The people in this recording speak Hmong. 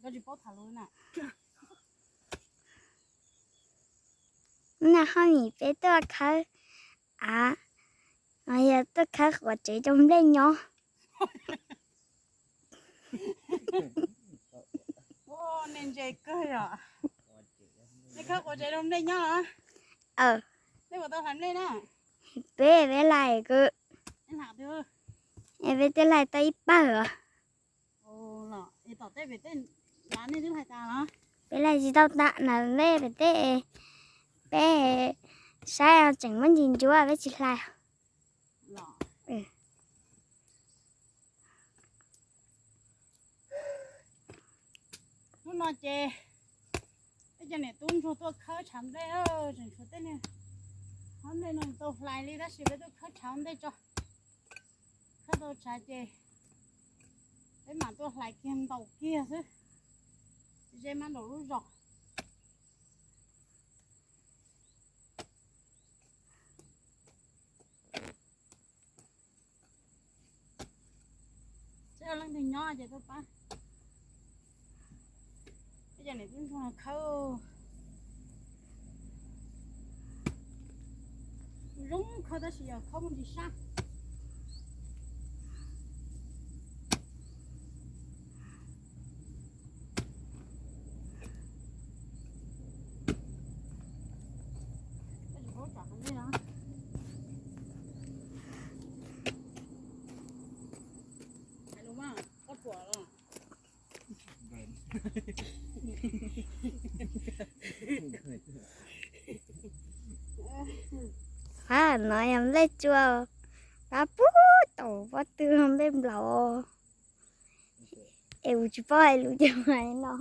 Tsis paub tham lus na. Hnub no ho nim peb tuaj khawb av, yog tuaj khawb quav tsev rau nplej nyob. Nej ntse kawg yom. Nej khawb quav tsev rau nplej nyob los? Nej puas tau hlais nplej na? Peb, peb hlais, es peb twb hlais tau ib pawg os. Tom tej pem tej lav nej twb hlais tas los? Peb hlais tsis tau tas na, peb pem tej, peb saib tseem muaj ntsis ncuav peb tsis hlais. Hnub no ces peb cov niam tub ntsuag tuaj khawb tshav nplej, tseem tshuav tej niag hauv nplej no tau hlais li tab sis peb tuaj khawb tshav nplej tso. Khawb tau tshav ces peb mam tuaj hlais kiag ntaus kiag xwb, ze mab nraum lub zos. Seb leej twg nyob ces tuaj pab. Peb cov niam tub ntsuag khawb zoo khawb tab sis yog khawb muaj ntsis sab. Qhov no yog nplej tsua, pab puag tom pob tw nplej nplaum, es kuv tsis paub hais lus ces hais no.